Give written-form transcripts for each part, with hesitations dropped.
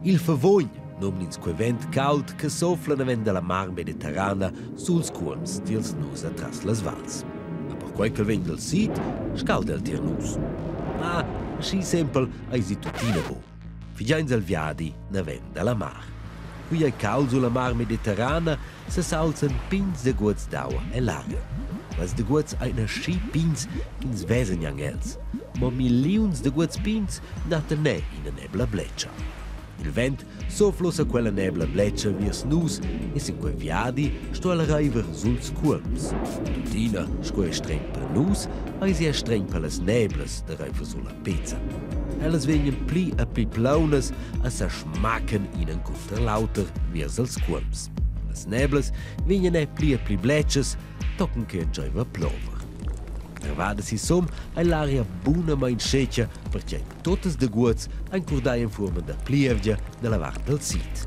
Il favugn nomn'ins quei vent cauld che sofla naven dalla mar mediterrana suls cuolms tiels nus atras las vals. Ma perquei ch'el vegn dal sid, scalda el tier nus. Ma aschi sempel eisi tuttina buc. Figeins el viadi naven dalla mar. Qui ei cauld sulla mar mediterrana sesaulzan pigns daguots d'aua ell'aria. Quels daguots ein aschi pigns ch'ins vesa gnanc els. Mo milliuns daguots pigns dattan ne ina nebla bletscha. Il vent soflussa quella nebla bletscha viers nus e sin quei viadi sto el reiver suls cuolms. Tuttina sco ei stregn per nus, eisi er stregn per las neblas da reiver sulla pezza. Ellas vegnan pli e pli plaunas e sa schmacken in encunter l'auter viers els cuolms. Las neblas vegnan er pli e pli bletschas, tochen che entscheiva a plover. Arrivada sisum ei l'aria bunamain schetga, pertgei totas daguots ein curdai en fuorma da plievgia dalla vart dal sid.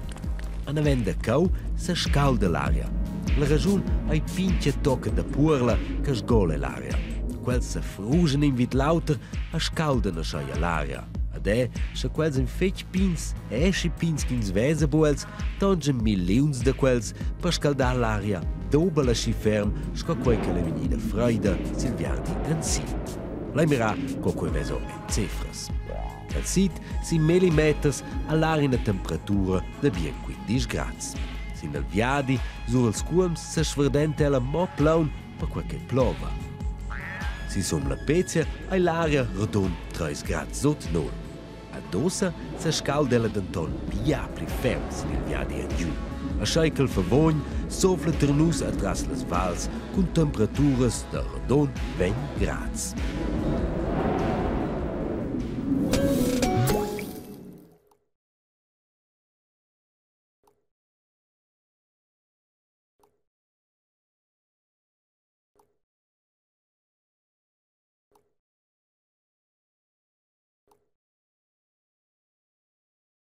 Anaven da cau se scalda l'aria. La raschun ei pintga tocca da puorla che sgola l'aria. Quels se frugen in vid l'auter e scaldan aschia l'aria. Ad è, sche quels ein fetg pigns, eschi pigns ch'ins vesa bu els, tongen milliuns da quels per scaldar l'aria dobel aschi ferm sco quei che la vegnida freida sil viadi ensi. Lai mirar co quei veso en cifras. El sid sin millimeters ha l'aria ina temperatura da bien 15 grads. Sin il viadi sur ils cuolms se sferdenta ella mo plaun perquei che plova. Sisum la Pezia ei l'aria rodund 3 grads sut null. Ad ussa sescalda ella denton bia pli ferm sin il viadi engiu. Aschia ch'el favogn sofla ter nus atras las vals cun temperaturas da rodund 20 grads.